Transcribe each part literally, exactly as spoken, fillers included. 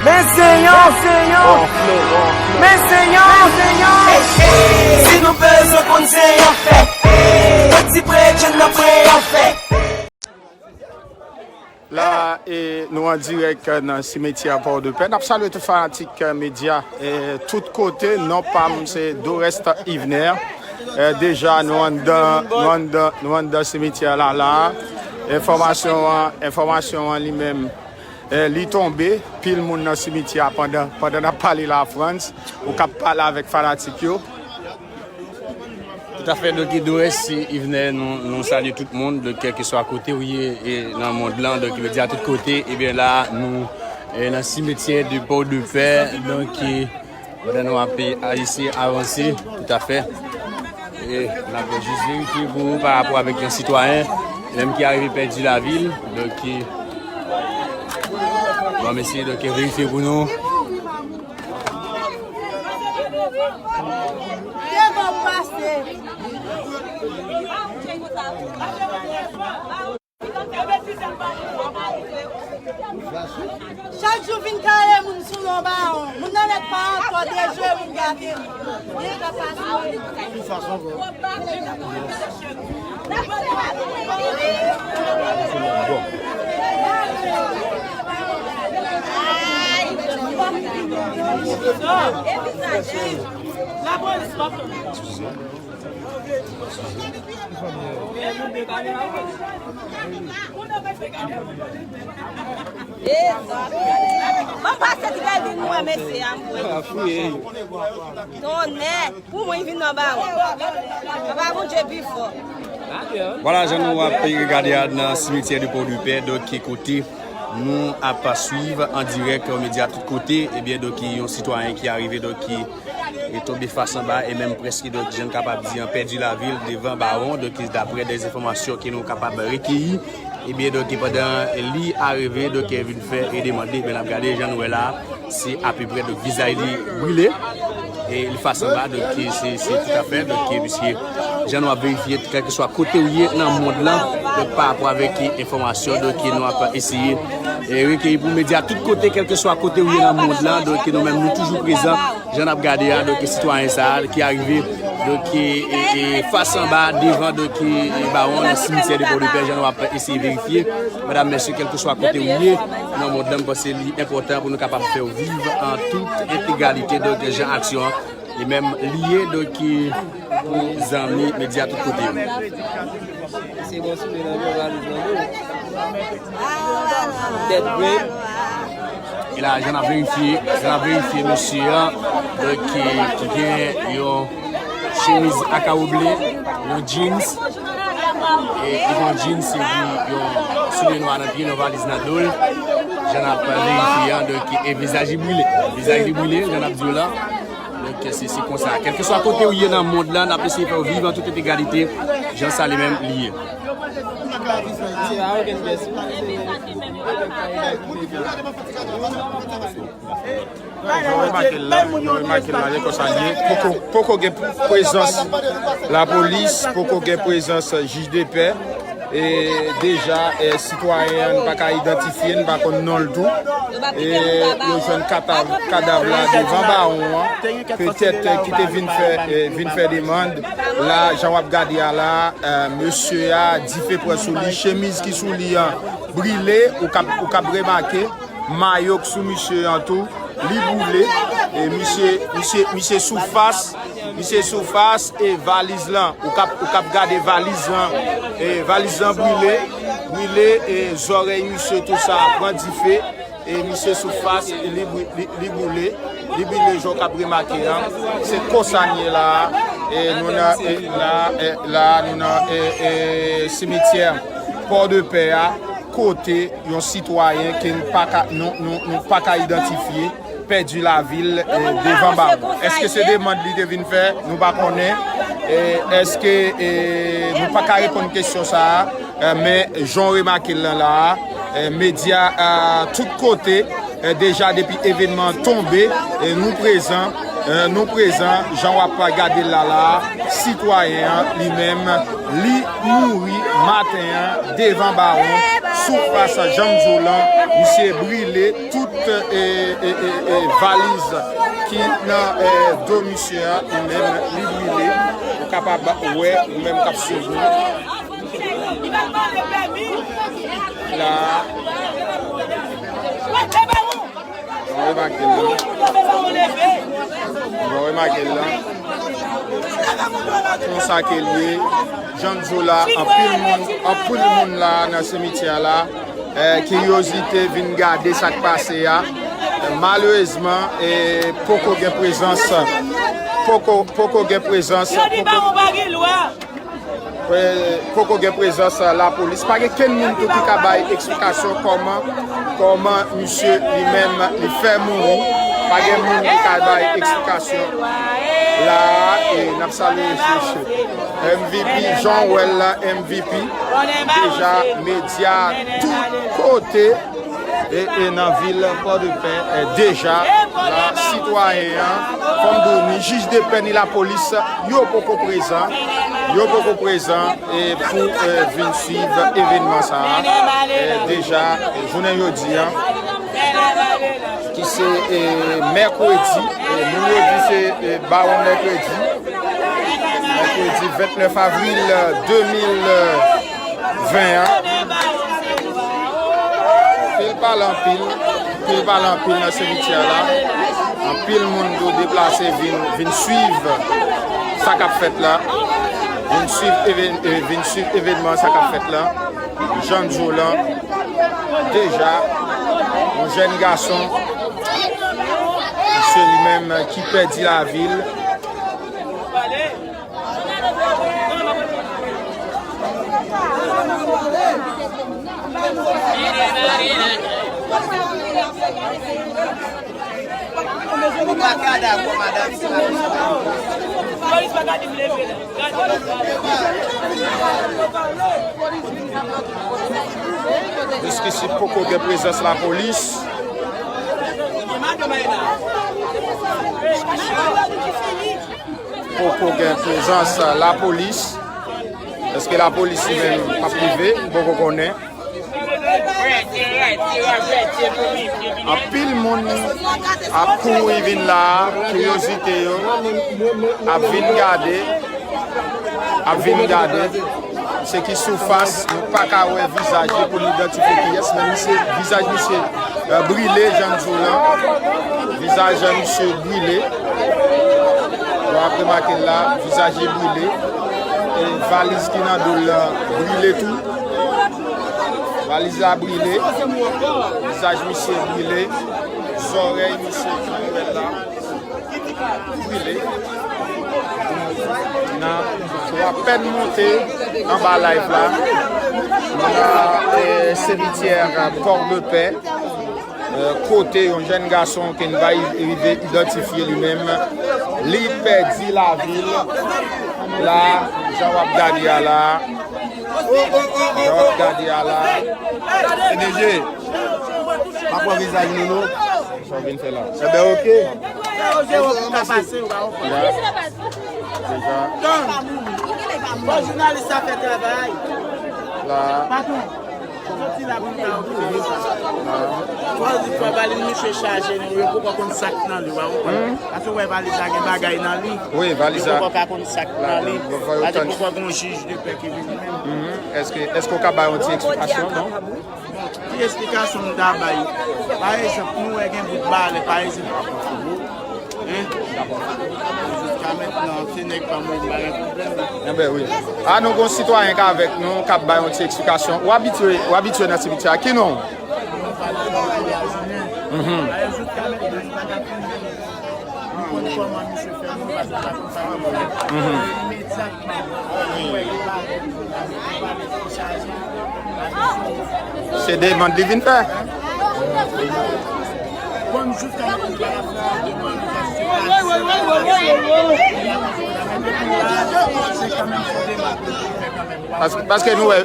Men Zeyan, men Zeyan, men Zeyan, men Zeyan. Si nou bezwen konn Zeyan fè, piti preche n ap pre an fè. La, e, nou an dirèk nan simetyè Pòdepè. N ap salye tout fanatik, e, medya, e, tout kote. Non pa m se Dorest Yvener. E, deja, nou anndan, nou anndan, nou anndan simetyè la, la. Enfòmasyon an, enfòmasyon an li menm, e, li tonbe. Pil moun nan simetyè a pandan, pandan n ap pale la, Frantz, ou k ap pale avèk fanatik yo. Toutafè, donk, Dorest Yvener, nou, nou salye tout moun, donk, kèlkeswa kote ou ye, e, nan mond lan, donk, medya tout kote, ebyen, la, nou, e, nan simetyè de Pòdepè, donk, e, pandan nou ap, e, eseye avanse, toutafè. E, n ap jis verifye pou ou pa rapò avèk yon sitwayen, menm ki arive pèdi lavi l, donk, e, bon, mesye, donk, verifye pou nou. Devan w pase. Chak jou vin kale moun sou non bawon. Moun nan mèt pa ankò dejwe moun gate moun. Li ka pase. Ban m pase ti bèl vin mwen, mesye a, m vwe. Tonnè, pou mwen, vin nan bawon. Papa Bondye pi fò. Vwala, jan nou ap gade a nan simetyè de Pòdepè, donk, ki kote nou ap swiv an dirèk, medya tout kote, ebyen, donk, yon sitwayen ki arive, donk, ki e tonbe fas anba, e menm prèske, donk, jan n kapab di an, pèdi lavi l devan bawon, donk, daprè de enfòmasyon ke nou kapab rekeyi, ebyen, donk, pandan li arive, donk, vin fè e demande, men n ap gade, jan nou wè la, se apeprè, donk, vizaj li brile, e li fas anba, donk, se, se toutafè, donk, misye, jan nou ap verifye, kèlkeswa kote ou ye nan mond lan, donk, pa rapò avèk enfòmasyon, donk, nou ap eseye, e rekeyi pou medya tout kote, kèlkeswa kote ou ye nan mond lan, donk, nou menm, nou toujou prezan, jan n ap gade a, donk, sitwayen sa a ki arive, donk, e, e, e, fas anba, devan, donk, e, e, bawon nan simetyè de Pòdepè, jan nou ap eseye verifye. Medam, mesye, kèlkeswa kote ou ye nan mond lan, m panse li enpòtan pou nou kapab fè w viv an tout entegralite, donk, jan aksyon an li menm li ye, donk, e, pou zanmi medya tout kote yo. Se bon soulye nan men, valiz nan do. Tèt grenn. E la, jan n ap verifye, jan n ap verifye mesye a, donk, ki, ki gen yon chemiz akawo ble, yon jeans, e, li gen yon jeans, epi yon soulye nwa nan pye, yon valiz nan do l. Jan n ap verifye a, donk, e vizaj li brile. Vizaj li brile, jan n ap di w la. Donk, se, se konsa. Kèlkeswa kote ou ye nan mond lan, n ap eseye fè w viv an tout entegralite, jan sa li menm li ye. Jan w remake l la, jan w remake l la, se konsa l ye. Poko, poko gen prezans lapolis, poko gen prezans jij de pè. E deja, e, sitwayen an, n pa ka idantifye, n pa konn non l tou. E yo jwenn kadav, kadav la devan bawon an. Petèt, e, ki te vin fè, e, vin fè demann. La, jan w ap gade a la, e, mesye a, dife pran sou li, chemiz ki sou li an brile, ou k ap, ou k ap remake. Mayo k sou misye an tou, li boule. E misye, misye, misye sou fas, misye sou fas e valiz lan. Ou k ap, ou k ap gade valiz lan, e valiz lan brile, brile, e zòrèy misye tou sa pran dife. E misye sou fas, e li, bri- li, li boule, li boule jan w k ap remake an. Se konsa n ye la a. E nou nan, e la, e la, nou nan, e, e, simityè Pòdepè a, kote yon sitwayen ke n pa ka, nou, nou, nou pa ka idantifye, pèdi lavi l, e, devan bawon. Èske se demann li te vin fè? Nou pa konnen. E, èske, e, nou pa ka reponn kesyon sa a? E, men jan w remake l lan la a, e, medya, e, tout kote, e, deja depi evènman an tonbe, e, nou prezan, e, nou prezan, jan w ap gade l la la a, sitwayen an, li menm, li mouri maten an, devan bawon, sou fas, jan m di w lan, misye brile, tout E, e, e, e valiz ki nan, e, do misye a, li menm, li brile. Ou kapab wè, ou menm k ap swiv nou. La. Nou remake l la. Nou remake l la. Konsa ke l ye. Jan n di w la, anpil moun, anpil moun la nan simityè la. Eh, kiryozite vin gade sa k pase a. Eh, malerezman, eh, poko gen prezans, poko, poko gen prezans, poko, eh, poko gen prezans lapolis. Pa gen kenn moun tou ki ka bay eksplikasyon kòman, kòman misye li menm li fè mouri. Pa gen moun ki ka bay eksplikasyon. La, e n ap salye M V P, jan w wè l la, M V P. Deja, medya tout kote, e, e nan vil Pòdepè, e, deja, la, sitwayen an, fò m di w, ni jij de pè, ni lapolis, yo poko prezan, yo poko prezan, e, pou, e, vin swiv evènman sa a. E, deja, e, jounen jodi a, ki se, e, mèkredi, e, moun yo di se, e, bawon mèkredi, mèkredi vennèf avril, e, de mil ven an. Anpil pale anpil, anpil pale anpil nan simityè la. Anpil moun tou deplase vin, vin swiv sa k ap fèt la. Vin swiv even-, e, vin swiv evènman sa k ap fèt la. Jan n di w lan, deja, yon jèn gason, se li menm ki pèdi lavi l. Jiskisi poko gen prezans lapolis. Poko gen prezans lapolis. Èske lapolis li menm p ap rive? M poko konnen. Anpil moun ap kouri vin la, kiryozite yo ap vin gade, ap vin gade. Misye ki sou fas, nou pa ka wè vizaj li pou n idantifye kiyès, men misye, vizaj misye, e, brile, jan n di w lan. Vizaj misye brile. Ou ap remake l la, vizaj li brile. E valiz ki nan do l lan brile tou. Valiz la brile. Vizaj misye brile. Zòrèy misye ki nouvèl la. Brile. Nan, ou apèn monte anba live la. Nan, e, simityè Port de Paix. E, kote yon jèn gason ke n pa rive idantifye li menm, li pèdi lavi l la, jan w ap gade a la, jan w ap gade a la. P D G, pa pran vizaj nou non. Sa w vin fè la? Enben, oke. Ya. Deja. Fò jounalis la fè travay. La. Patwon. Soti la pou nou ka okipe sa. Fò di fò valiz misye chaje nou, yo poko konn sa k nan li, w pa konprann? Paske w wè valiz la gen bagay nan li. Wi, valiz la. Yo poko ka konn sa k nan li. Paske poko gen yon jij de pè ki vini menm. Èske, èske w ka bay yon ti eksplikasyon, non? Bon, ki eksplikasyon m ta bay? Pa egzanp, nou wè gen bout balè, pa egzanp, Hein? Jiska mentnan, se nèg pa mwen, m pa gen pwoblèm. Enben wi. A, nou gon sitwayen k avèk nou, k ap bay yon ti eksplikasyon. Ou abitye, ou abitye nan simityè a. Ki non w? Mhm. Mhm. Se demann li vin fè. Paske, paske nou wè.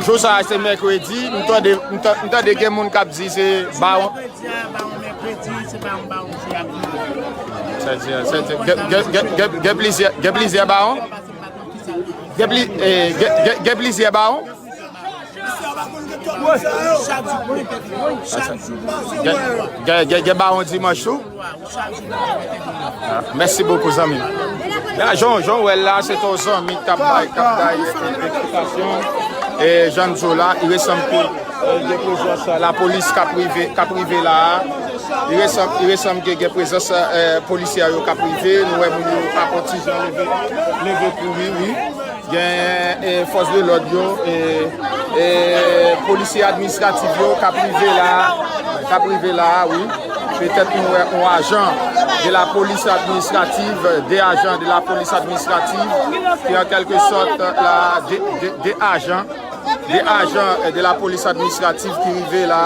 Jou sa a se mèkredi, m tande, m ta-, m tande gen moun k ap di se bawon. Di a, bawon mèkredi, se pa yon bawon, se ap vini. Sa di a, sa di a, gen, gen, gen, gen, gen plizyè, gen plizyè bawon? Gen pli-, eh, gen, gen, gen plizyè bawon? Gen, gen, gen, gen bawon dimanch tou? Mèsi bokou, zanmi m. La, jan, jan w wè l la, se ton zanmi k ap bay, k ap bay, e, e, eksplikasyon. E, jan m di w la, i resanm ke, e, gen prezans lapolis k ap rive, k ap rive la a. I resanm, i resanm ke gen prezans, e, polisye yo k ap rive. Nou wè moun yo ap yon ti jan leve, leve kouri, wi. Gen, e, fòs de lòd yo, e, e, polisye administratif yo k ap rive la, k ap rive la, wi. Petèt nou wè yon ajan de la polis administrativ, de ajan de la polis administrativ, ki an kèlke sòt la, de, de, de ajan, de ajan de la polis administrativ ki rive la.